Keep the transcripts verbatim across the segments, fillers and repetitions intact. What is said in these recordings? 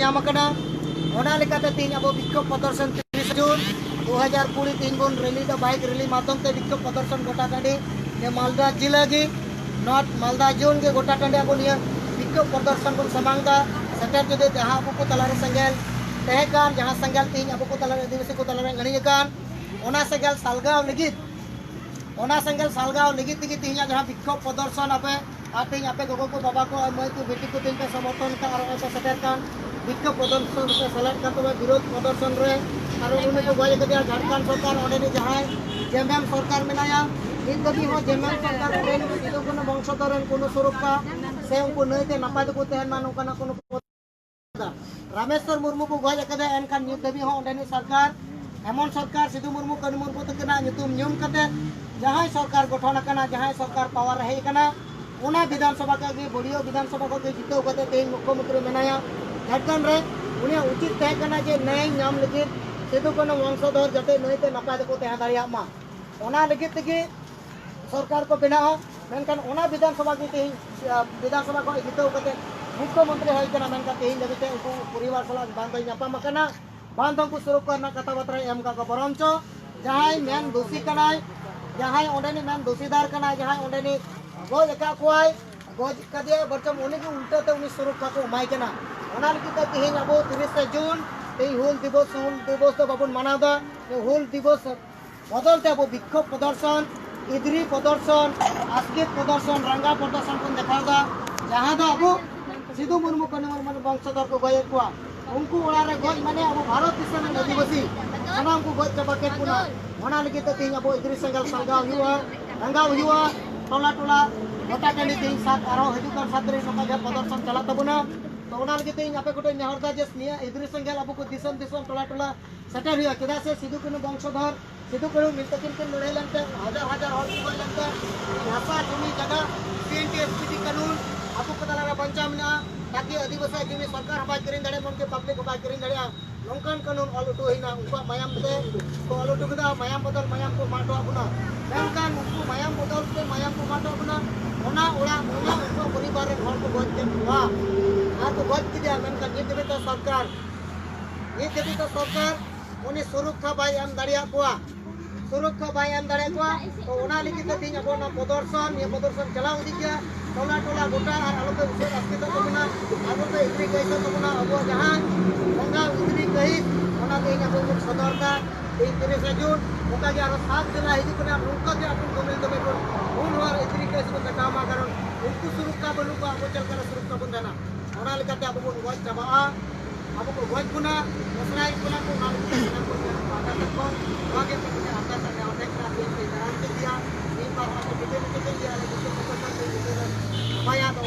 ᱧᱟᱢ ᱟᱠᱟᱱᱟ᱾ ᱚᱱᱟ ᱞᱮᱠᱟᱛᱮ ᱛᱮᱦᱮᱧ ᱟᱵᱚ ᱵᱤᱠᱠᱷᱳᱵ ᱯᱨᱚᱫᱚᱨᱥᱚᱱ ᱛᱤᱨᱤᱥ ᱡᱩᱱ ᱫᱩ ᱦᱟᱡᱟᱨ ᱠᱩᱲᱤ ᱛᱮᱦᱮᱧ ᱵᱚᱱ ᱨᱮᱞᱤ ᱫᱚ ᱵᱟᱭᱤᱠ ᱨᱮᱞᱤ ᱢᱟᱫᱽᱫᱷᱚᱢ ᱛᱮ ᱵᱤᱠᱠᱷᱳᱵ ᱯᱨᱚᱫᱚᱨᱥᱚᱱ ᱜᱚᱴᱟ ᱴᱟᱺᱰᱤ ᱱᱤᱭᱟᱹ ᱢᱟᱞᱫᱟ ᱡᱤᱞᱟᱹ ᱜᱮ, ᱱᱚᱨᱛᱷ ᱢᱟᱞᱫᱟ ᱡᱳᱱ ᱜᱮ ᱜᱚᱴᱟ ᱴᱟᱺᱰᱤ ᱟᱵᱚ ᱱᱤᱭᱟᱹ ᱵᱤᱠᱠᱷᱳᱵ ᱯᱨᱚᱫᱚᱨᱥᱚᱱ ᱵᱚᱱ ᱥᱟᱢᱟᱝ ᱮᱫᱟ᱾ ᱥᱮᱴᱮᱨ ᱡᱩᱫᱤ ᱡᱟᱦᱟᱸ ᱟᱵᱚ ᱠᱚ ᱛᱟᱞᱟᱨᱮ ᱥᱮᱸᱜᱮᱞ ᱛᱟᱦᱮᱸ ᱠᱟᱱ, ᱡᱟᱦᱟᱸ ᱥᱮᱸᱜᱮᱞ ᱛᱮᱦᱮᱧ ᱟᱵᱚ ᱠᱚ ᱛᱟᱞᱟᱨᱮ ᱟᱹᱫᱤᱵᱟᱹᱥᱤ ᱠᱚ ᱛᱟᱞᱟᱨᱮ ᱟᱹᱬᱤᱡ ᱟᱠᱟᱱ, ᱚᱱᱟ ᱥᱮᱸᱜᱮᱞ ᱥᱟᱞᱜᱟᱣ ᱞᱟᱹᱜᱤᱫ, ᱚᱱᱟ ᱥᱮᱸᱜᱮᱞ ᱥᱟᱞᱜᱟᱣ ᱞᱟᱹᱜᱤᱫ ᱛᱮᱜᱮ ᱛᱮᱦᱮᱧᱟᱜ ᱡᱟᱦᱟᱸ ᱵᱤᱠᱠᱷᱳᱵ ᱯᱨᱚᱫᱚᱨᱥᱚᱱ ᱟᱯᱮ ᱟᱨ ᱛᱮᱦᱮᱧ ᱟᱯᱮ ᱜᱚᱜᱚ ᱠᱚ, ᱵᱟᱵᱟ ᱠᱚ ᱟᱨ ᱢᱟᱹᱭ ᱠᱚ, ᱵᱤᱴᱤ ᱠᱚ ᱛᱮᱦᱮᱧ ᱯᱮ ᱥᱚᱢᱚᱨᱛᱷᱚᱱ ᱠᱟᱱ ᱟᱨ ᱱᱚᱜᱼᱚᱭ ᱯᱮ ᱥᱮᱴᱮᱨ ᱠᱟᱱ ᱵᱤᱠᱠᱷᱳᱵ ᱯᱨᱚᱫᱚᱨᱥᱚᱱ ᱨᱮᱯᱮ ᱥᱮᱞᱮᱫ ᱠᱟᱱ ᱛᱟᱵᱚᱱᱟ, ᱵᱤᱨᱳᱫᱷ ᱯᱨᱚᱫᱚᱨᱥᱚᱱ ᱨᱮ᱾ ᱟᱨ ᱩᱱᱤ ᱠᱚ ᱜᱚᱡ ᱟᱠᱟᱫᱮᱭᱟ ᱡᱷᱟᱲᱠᱷᱚᱸᱰ ᱥᱚᱨᱠᱟᱨ, ᱚᱸᱰᱮᱱᱤᱡ ᱡᱟᱦᱟᱸᱭ ᱡᱮᱢᱮᱢ ᱥᱚᱨᱠᱟᱨ ᱢᱮᱱᱟᱭᱟ, ᱱᱤᱛ ᱫᱷᱟᱹᱵᱤᱡ ᱦᱚᱸ ᱡᱮᱢᱮᱢ ᱥᱚᱨᱠᱟᱨ ᱚᱸᱰᱮᱱᱤᱡ ᱥᱤᱫᱩ ᱠᱟᱹᱱᱦᱩ ᱵᱚᱝᱥᱚᱫᱷᱚᱨ ᱨᱮᱱ ᱠᱳᱱᱳ ᱥᱩᱨᱚᱠᱠᱷᱟ ᱥᱮ ᱩᱱᱠᱩ ᱱᱟᱹᱭᱛᱮ ᱱᱟᱯᱟᱭ ᱛᱮᱠᱚ ᱛᱟᱦᱮᱱ ᱢᱟ, ᱱᱚᱝᱠᱟᱱᱟᱜ ᱠᱳᱱᱳ ᱨᱟᱢᱮᱥᱣᱚᱨ ᱢᱩᱨᱢᱩ ᱠᱚ ᱜᱚᱡ ᱟᱠᱟᱫᱮᱭᱟ, ᱮᱱᱠᱷᱟᱱ ᱱᱤᱛ ᱫᱷᱟᱹᱵᱤᱡ ᱦᱚᱸ ᱚᱸᱰᱮᱱᱤᱡ ᱥᱚᱨᱠᱟᱨ, ᱮᱢᱚᱱ ᱥᱚᱨᱠᱟᱨ ᱥᱤᱫᱩ ᱢᱩᱨᱢᱩ, ᱠᱟᱹᱱᱦᱩ ᱢᱩᱨᱢᱩ ᱛᱟᱹᱠᱤᱱᱟᱜ ᱧᱩᱛᱩᱢ ᱧᱩᱢ ᱠᱟᱛᱮ ᱡᱟᱦᱟᱸᱭ ᱥᱚᱨᱠᱟᱨ ᱜᱚᱴᱷᱚᱱ ᱟᱠᱟᱱᱟ, ᱡᱟᱦᱟᱸᱭ ᱥᱚᱨᱠᱟᱨ ᱯᱟᱣᱟᱨ ᱨᱮ ᱦᱮᱡ ᱟᱠᱟᱱᱟ, ᱚᱱᱟ ᱵᱤᱫᱷᱟᱱ ᱥᱚᱵᱷᱟ ᱠᱷᱚᱱ ᱜᱮ, ᱵᱚᱲᱤᱭᱟᱹ ᱵᱤᱫᱷᱟᱱ ᱥᱚᱵᱷᱟ ᱠᱷᱚᱱ ᱜᱮ ᱡᱤᱛᱟᱹᱣ ᱠᱟᱛᱮ ᱛᱮᱦᱮᱧ ᱢᱩᱠᱠᱷᱚᱢᱚᱱᱛᱨᱤ ᱢᱮᱱᱟᱭᱟ ᱡᱷᱟᱲᱠᱷᱚᱸᱰ ᱨᱮ᱾ ᱩᱱᱤᱭᱟᱜ ᱩᱪᱤᱛ ᱛᱟᱦᱮᱸ ᱠᱟᱱᱟ ᱡᱮ ᱱᱟᱹᱭ ᱧᱟᱢ ᱞᱟᱹᱜᱤᱫ ᱥᱤᱫᱩ ᱠᱟᱹᱱᱦᱩ ᱵᱚᱝᱥᱚᱫᱷᱚᱨ ᱡᱟᱛᱮ ᱱᱟᱹᱭᱛᱮ ᱱᱟᱯᱟᱭ ᱛᱮᱠᱚ ᱛᱟᱦᱮᱸ ᱫᱟᱲᱮᱭᱟᱜ ᱢᱟ, ᱚᱱᱟ ᱞᱟᱹᱜᱤᱫ ᱛᱮᱜᱮ ᱥᱚᱨᱠᱟᱨ ᱠᱚ ᱵᱮᱱᱟᱣᱟ᱾ ᱢᱮᱱᱠᱷᱟᱱ ᱚᱱᱟ ᱵᱤᱫᱷᱟᱱ ᱥᱚᱵᱷᱟ ᱜᱮ ᱛᱮᱦᱮᱧ, ᱟᱸ, ᱵᱤᱫᱷᱟᱱ ᱥᱚᱵᱷᱟ ᱠᱷᱚᱱ ᱡᱤᱛᱟᱹᱣ ᱠᱟᱛᱮ ᱢᱩᱠᱠᱷᱚ ᱢᱚᱱᱛᱨᱤ ᱦᱩᱭ ᱠᱟᱱᱟ, ᱢᱮᱱᱠᱷᱟᱱ ᱛᱮᱦᱮᱧ ᱫᱷᱟᱹᱵᱤᱡ ᱛᱮ ᱩᱱᱠᱩ ᱯᱚᱨᱤᱵᱟᱨ ᱥᱟᱞᱟᱜ ᱵᱟᱝ ᱫᱚᱭ ᱧᱟᱯᱟᱢ ᱟᱠᱟᱱᱟ, ᱵᱟᱝ ᱫᱚ ᱩᱱᱠᱩ ᱥᱩᱨᱚᱠᱠᱷᱟ ᱨᱮᱱᱟᱜ ᱠᱟᱛᱷᱟ ᱵᱟᱛᱨᱟᱭ ᱮᱢ ᱠᱟᱜ ᱠᱚᱣᱟ᱾ ᱵᱚᱨᱚᱱᱪᱚ ᱡᱟᱦᱟᱸᱭ ᱢᱮᱱ ᱫᱳᱥᱤ ᱠᱟᱱᱟᱭ, ᱡᱟᱦᱟᱸᱭ ᱚᱸᱰᱮᱱᱤᱡ ᱢᱮᱱ ᱫᱳᱥᱤᱫᱟᱨ ᱠᱟᱱᱟᱭ, ᱡᱟᱦᱟᱸᱭ ᱚᱸᱰᱮᱱᱤᱡ ᱜᱚᱡ ᱟᱠᱟᱫ ᱠᱚᱣᱟᱭ, ᱜᱚᱡ ᱠᱟᱫᱮᱭᱟᱭ, ᱵᱚᱨᱪᱚᱢ ᱩᱱᱤ ᱜᱮ ᱩᱞᱴᱟᱹ ᱛᱮ ᱩᱱᱤ ᱥᱩᱨᱚᱠᱠᱷᱟ ᱠᱚ ᱮᱢᱟᱭ ᱠᱟᱱᱟ᱾ ᱚᱱᱟ ᱞᱟᱹᱜᱤᱫ ᱛᱮ ᱛᱮᱦᱮᱧ ᱟᱵᱚ ᱛᱤᱨᱤᱥᱮ ᱡᱩᱱ, ᱛᱮᱦᱮᱧ ᱦᱩᱞ ᱫᱤᱵᱚᱥ, ᱦᱩᱞ ᱫᱤᱵᱚᱥ ᱫᱚ ᱵᱟᱵᱚᱱ ᱢᱟᱱᱟᱣ ᱮᱫᱟ, ᱦᱩᱞ ᱫᱤᱵᱚᱥ ᱵᱚᱫᱚᱞ ᱛᱮ ᱟᱵᱚ ᱵᱤᱠᱠᱷᱳᱵ ᱯᱨᱚᱫᱚᱨᱥᱚᱱ, ᱤᱫᱽᱨᱤ ᱯᱨᱚᱫᱚᱨᱥᱚᱱ, ᱟᱥᱠᱮᱛ ᱯᱨᱚᱫᱚᱨᱥᱚᱱ, ᱨᱟᱸᱜᱟᱣ ᱯᱨᱚᱫᱚᱨᱥᱚᱱ ᱵᱚᱱ ᱫᱮᱠᱷᱟᱣ ᱮᱫᱟ, ᱡᱟᱦᱟᱸ ᱫᱚ ᱟᱵᱚ ᱥᱤᱫᱩ ᱢᱩᱨᱢᱩ, ᱠᱟᱹᱱᱦᱩ ᱢᱩᱨᱢᱩ ᱨᱮᱱ ᱵᱚᱝᱥᱚᱫᱷᱚᱨ ᱠᱚ ᱜᱚᱡᱮᱫ ᱠᱚᱣᱟ᱾ ᱩᱱᱠᱩ ᱚᱲᱟᱜ ᱨᱮ ᱜᱚᱡ ᱢᱟᱱᱮ ᱟᱵᱚ ᱵᱷᱟᱨᱚᱛ ᱫᱤᱥᱚᱢ ᱨᱮᱱ ᱟᱹᱫᱤᱵᱟᱹᱥᱤ ᱥᱟᱱᱟᱢ ᱠᱚ ᱜᱚᱡ ᱪᱟᱵᱟ ᱠᱮᱫ ᱵᱚᱱᱟ᱾ ᱚᱱᱟ ᱞᱟᱹᱜᱤᱫ ᱛᱮ ᱛᱮᱦᱮᱧ ᱟᱵᱚ ᱤᱫᱽᱨᱤ ᱥᱮᱸᱜᱮᱞ ᱥᱟᱞᱜᱟᱣ ᱦᱩᱭᱩᱜᱼᱟ, ᱨᱟᱸᱜᱟᱣ ᱦᱩᱭᱩᱜᱼᱟ, ᱴᱚᱞᱟ ᱴᱚᱞᱟ, ᱜᱚᱴᱟ ᱴᱟᱺᱰᱤ ᱛᱮᱦᱮᱧ ᱥᱟᱛ, ᱟᱨᱦᱚᱸ ᱦᱤᱡᱩᱜ ᱠᱟᱱ ᱥᱟᱛ ᱛᱟᱹᱨᱤᱠᱷ ᱱᱚᱝᱠᱟ ᱜᱮ ᱯᱨᱚᱫᱚᱨᱥᱚᱱ ᱪᱟᱞᱟᱜ ᱛᱟᱵᱚᱱᱟ᱾ ᱛᱚ ᱚᱱᱟ ᱞᱟᱹᱜᱤᱫ ᱛᱮ ᱤᱧ ᱟᱯᱮ ᱠᱚᱴᱷᱮᱱ ᱱᱮᱦᱚᱨ ᱫᱟ ᱡᱮ ᱱᱤᱭᱟᱹ ᱤᱫᱽᱨᱤ ᱥᱮᱸᱜᱮᱞ ᱟᱵᱚ ᱠᱚ ᱫᱤᱥᱚᱢ ᱫᱤᱥᱚᱢ, ᱴᱚᱞᱟ ᱴᱚᱞᱟ ᱥᱮᱴᱮᱨ ᱦᱩᱭᱩᱜᱼᱟ, ᱪᱮᱫᱟᱜ ᱥᱮ ᱥᱤᱫᱩ ᱠᱟᱹᱱᱦᱩ ᱵᱚᱝᱥᱚᱫᱷᱚᱨ, ᱥᱤᱫᱩ ᱠᱟᱹᱱᱦᱩ ᱢᱤᱫ ᱛᱟᱹᱠᱤᱱ ᱠᱤᱱ ᱞᱟᱹᱲᱦᱟᱹᱭ ᱞᱮᱱᱛᱮ ᱦᱟᱡᱟᱨ ᱦᱟᱡᱟᱨ ᱦᱚᱲ ᱠᱚ ᱜᱚᱡ ᱞᱮᱱᱛᱮ ᱦᱟᱥᱟ ᱡᱩᱢᱤ ᱡᱟᱭᱜᱟ ᱥᱤ N T S P T ᱠᱟᱹᱱᱩᱱ ᱟᱵᱚ ᱠᱚ ᱛᱟᱞᱟᱨᱮ ᱵᱟᱧᱪᱟᱣ ᱢᱮᱱᱟᱜᱼᱟ, ᱛᱟᱠᱤ ᱟᱹᱫᱤᱵᱟᱹᱥᱤ ᱡᱩᱢᱤ ᱥᱚᱨᱠᱟᱨ ᱦᱚᱸ ᱵᱟᱭ ᱠᱤᱨᱤᱧ ᱫᱟᱲᱮᱭᱟᱜ, ᱮᱢᱚᱱᱠᱤ ᱯᱟᱵᱽᱞᱤᱠ ᱦᱚᱸ ᱵᱟᱭ ᱠᱤᱨᱤᱧ ᱫᱟᱲᱮᱭᱟᱜᱼᱟ᱾ ᱱᱚᱝᱠᱟᱱ ᱠᱟᱹᱱᱩᱱ ᱚᱞ ᱩᱰᱩᱠ ᱦᱩᱭᱱᱟ, ᱩᱱᱠᱩᱣᱟᱜ ᱢᱟᱭᱟᱢ ᱛᱮ ᱠᱚ ᱚᱞ ᱩᱰᱩᱠ ᱠᱮᱫᱟ, ᱢᱟᱭᱟᱢ ᱵᱚᱫᱚᱞ ᱢᱟᱭᱟᱢ ᱠᱚ ᱮᱢᱟ ᱦᱚᱴᱚᱣᱟᱜ ᱵᱚᱱᱟ᱾ ᱢᱮᱱᱠᱷᱟᱱ ᱩᱱᱠᱩ ᱢᱟᱭᱟᱢ ᱵᱚᱫᱚᱞ ᱛᱮ ᱢᱟᱭᱟᱢ ᱠᱚ ᱮᱢᱟ ᱦᱚᱴᱚᱣᱟᱜ ᱵᱚᱱᱟ, ᱚᱱᱟ ᱚᱲᱟᱜ ᱵᱚᱸᱜᱟ ᱩᱱᱠᱩᱣᱟᱜ ᱯᱚᱨᱤᱵᱟᱨ ᱨᱮᱱ ᱦᱚᱲ ᱠᱚ ᱜᱚᱡ ᱠᱮᱫ ᱠᱚᱣᱟ᱾ ᱟᱨ ᱠᱚ ᱜᱚᱡ ᱠᱮᱫᱮᱭᱟ, ᱢᱮᱱᱠᱷᱟᱱ ᱱᱤᱛ ᱫᱷᱟᱹᱵᱤᱡ ᱛᱮ ᱥᱚᱨᱠᱟᱨ, ᱱᱤᱛ ᱫᱷᱟᱹᱵᱤᱡ ᱛᱮ ᱥᱚᱨᱠᱟᱨ ᱩᱱᱤ ᱥᱩᱨᱚᱠᱠᱷᱟ ᱵᱟᱭ ᱮᱢ ᱫᱟᱲᱮᱭᱟᱜ ᱠᱚᱣᱟ, ᱥᱩᱨᱚᱠᱠᱷᱟ ᱵᱟᱭ ᱮᱢ ᱫᱟᱲᱮᱭᱟᱜ ᱠᱚᱣᱟ᱾ ᱛᱚ ᱚᱱᱟ ᱞᱟᱹᱜᱤᱫ ᱛᱮ ᱛᱮᱦᱮᱧ ᱟᱵᱚ ᱱᱚᱣᱟ ᱯᱨᱚᱫᱚᱨᱥᱚᱱ, ᱱᱤᱭᱟᱹ ᱯᱨᱚᱫᱚᱨᱥᱚᱱ ᱪᱟᱞᱟᱣ ᱤᱫᱤᱜ ᱜᱮᱭᱟ, ᱴᱚᱞᱟ ᱴᱚᱞᱟ ᱜᱚᱴᱟ, ᱟᱨ ᱟᱞᱚᱯᱮ ᱩᱥᱟᱹᱫ ᱟᱥᱠᱮᱛᱚᱜ ᱛᱟᱵᱚᱱᱟ, ᱟᱞᱚᱯᱮ ᱤᱫᱨᱤ ᱠᱟᱹᱦᱤᱥᱚᱜ ᱛᱟᱵᱚᱱᱟ᱾ ᱟᱵᱚᱣᱟᱜ ᱡᱟᱦᱟᱸ ᱵᱚᱸᱜᱟ ᱤᱫᱨᱤ ᱠᱟᱹᱦᱤᱥ, ᱚᱱᱟ ᱛᱮᱦᱮᱧ ᱟᱵᱚ ᱵᱚᱱ ᱥᱚᱫᱚᱨ ᱮᱫᱟ᱾ ᱛᱮᱦᱮᱧ ᱛᱤᱨᱤᱥᱟ ᱡᱩᱱ, ᱚᱱᱠᱟ ᱜᱮ ᱟᱨᱚ ᱥᱟᱛ ᱡᱮᱞᱟ ᱦᱤᱡᱩᱜ ᱠᱟᱱᱟ, ᱱᱚᱝᱠᱟ ᱜᱮ ᱟᱵᱚ ᱫᱚᱢᱮᱞ ᱫᱚᱢᱮᱞ ᱵᱚᱱ ᱦᱩᱞ ᱦᱚᱲ ᱤᱫᱨᱤ ᱠᱟᱹᱦᱤᱥ ᱵᱚᱱ ᱫᱮᱠᱷᱟᱣ ᱢᱟ, ᱠᱟᱨᱚᱱ ᱩᱱᱠᱩ ᱥᱩᱨᱚᱠᱠᱷᱟ ᱵᱟᱹᱱᱩᱜ ᱠᱚᱣᱟ, ᱟᱵᱚ ᱪᱮᱫ ᱞᱮᱠᱟᱨᱮ ᱥᱩᱨᱚᱠᱠᱷᱟ ᱵᱚᱱ ᱛᱟᱦᱮᱱᱟ? ᱚᱱᱟ ᱞᱮᱠᱟᱛᱮ ᱟᱵᱚ ᱵᱚᱱ ᱜᱚᱡ ᱪᱟᱵᱟᱜᱼᱟ, ᱟᱵᱚ ᱠᱚ ᱜᱚᱡ ᱵᱚᱱᱟ, ᱢᱚᱥᱞᱟᱭᱮᱫ ᱵᱚᱱᱟ ᱠᱚ, ᱚᱱᱟ ᱞᱟᱹᱜᱤᱫ ᱛᱮ ᱥᱟᱱᱟᱢ ᱠᱚ ᱯᱟᱦᱴᱟ ᱥᱮᱫ ᱠᱷᱚᱱ ᱱᱚᱣᱟ ᱜᱮ ᱢᱤᱫᱴᱮᱱ ᱟᱨᱫᱟᱥ ᱟᱨ ᱱᱮᱦᱚᱨ ᱛᱟᱦᱮᱸ ᱠᱟᱱᱟ, ᱛᱮᱦᱮᱧ ᱯᱮ ᱫᱟᱨᱟᱢ ᱠᱮᱫ ᱜᱮᱭᱟ, ᱛᱮᱦᱮᱧ ᱯᱮ ᱦᱚᱦᱚ ᱠᱮᱫ ᱜᱮᱭᱟ, ᱟᱞᱮ ᱡᱚᱛᱚ ᱠᱚ ᱥᱟᱶᱛᱮ ᱡᱚᱛᱚ ᱵᱚᱱ ᱪᱟᱵᱟᱭᱟ ᱫᱚ᱾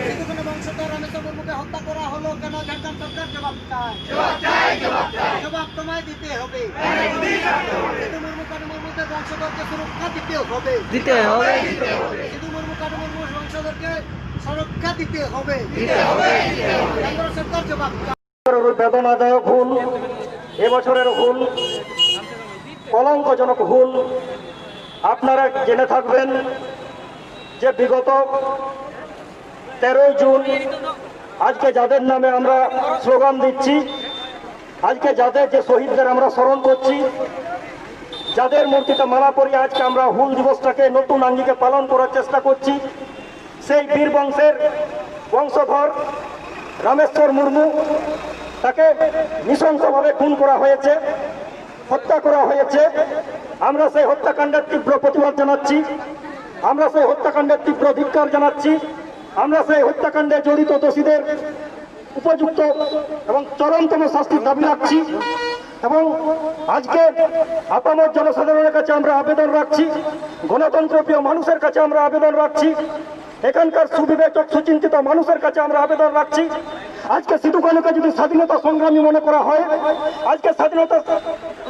ᱥᱤᱫᱩ ᱠᱟᱹᱱᱦᱩ ᱵᱚᱝᱥᱚᱫᱷᱚᱨ ᱨᱟᱢᱮᱥᱣᱚᱨ ᱢᱩᱨᱢᱩ ᱠᱮ ᱦᱚᱛᱛᱟ ᱠᱚᱨᱟ ᱦᱚᱞᱳ, ᱠᱮᱱ ঝাড়খণ্ড সরকার জবাব চায়? জবাব চাই, জবাব চাই। জবাব তোমায় দিতে হবে। সিধু মুর্মু কানু মুর্মুদের বংশধরকে সুরক্ষা দিতে হবে। দিতে হবে। সিধু মুর্মু কানু মুর্মুর বংশধরকে সুরক্ষা দিতে হবে। দিতে হবে, দিতে হবে। কেন্দ্র সরকার জবাব চায়। বেদনাদায়ক ভুল, এবছরের ভুল, কলঙ্কজনক ভুল। আপনারা জেনে থাকবেন যে বিগত তেরোই জুন আজকে যাদের নামে আমরা স্লোগান দিচ্ছি, আজকে যাদের, যে শহীদদের আমরা স্মরণ করছি, যাদের মূর্তিতে মালা পরিয়ে আজকে আমরা হুল দিবসটাকে নতুন আঙ্গিকে পালন করার চেষ্টা করছি, সেই বীর বংশের বংশধর রামেশ্বর মুর্মু, তাকে নৃশংসভাবে খুন করা হয়েছে, হত্যা করা হয়েছে। আমরা সেই হত্যাকাণ্ডের তীব্র প্রতিবাদ জানাচ্ছি, আমরা সেই হত্যাকাণ্ডের তীব্র ধিক্কার জানাচ্ছি, আমরা সেই হত্যাকাণ্ডে জড়িত দোষীদের উপযুক্ত এবং চরমতম শাস্তির দাবি রাখছি। এবং আজকে আপামর জনসাধারণের কাছে আমরা আবেদন রাখছি, গণতন্ত্রপ্রিয় মানুষের কাছে আমরা আবেদন রাখছি, এখানকার সুবিবেচক সুচিন্তিত মানুষের কাছে আমরা আবেদন রাখছি। আজকে সিধু কানুকে যদি স্বাধীনতা সংগ্রামী মনে করা হয়, আজকে স্বাধীনতা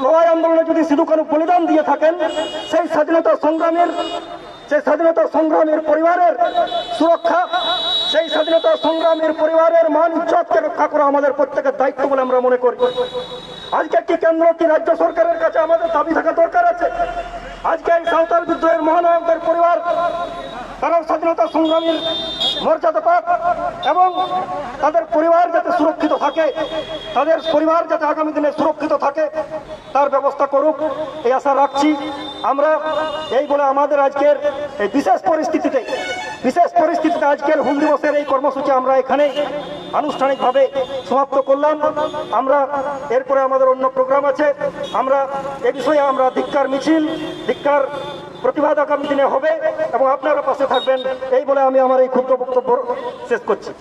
লড়াই আন্দোলনে যদি সিধু কানু বলিদান দিয়ে থাকেন, সেই স্বাধীনতা সংগ্রামের, সেই স্বাধীনতা সংগ্রামের পরিবারের সুরক্ষা সেই স্বাধীনতা সংগ্রামীর পরিবারের মান ইজ্জতকে রক্ষা করা আমাদের প্রত্যেকের দায়িত্ব বলে আমরা মনে করি। আজকে কি কেন্দ্র কি রাজ্য সরকারের কাছে আমাদের দাবি থাকা দরকার আছে? আজকে এই সাঁওতাল বিদ্রোহের মহানায়কদের পরিবার তারাও স্বাধীনতা সংগ্রামীর মর্যাদা পাক এবং তাদের পরিবার যাতে সুরক্ষিত থাকে, তাদের পরিবার যাতে আগামী দিনে সুরক্ষিত থাকে, তার ব্যবস্থা করুক, এই আশা রাখছি। আমরা এই বলে আমাদের আজকের এই বিশেষ পরিস্থিতিতে, বিশেষ পরিস্থিতিতে আজকের হুল দিবসের এই কর্মসূচি আমরা এখানেই আনুষ্ঠানিকভাবে সমাপ্ত করলাম। আমরা এরপরে আমাদের অন্য প্রোগ্রাম আছে, আমরা এ বিষয়ে আমরা ধিক্কার মিছিল, ধিক্কার প্রতিবাদ আগামী দিনে হবে এবং আপনারা পাশে থাকবেন, এই বলে আমি আমার এই ক্ষুদ্র বক্তব্য শেষ করছি।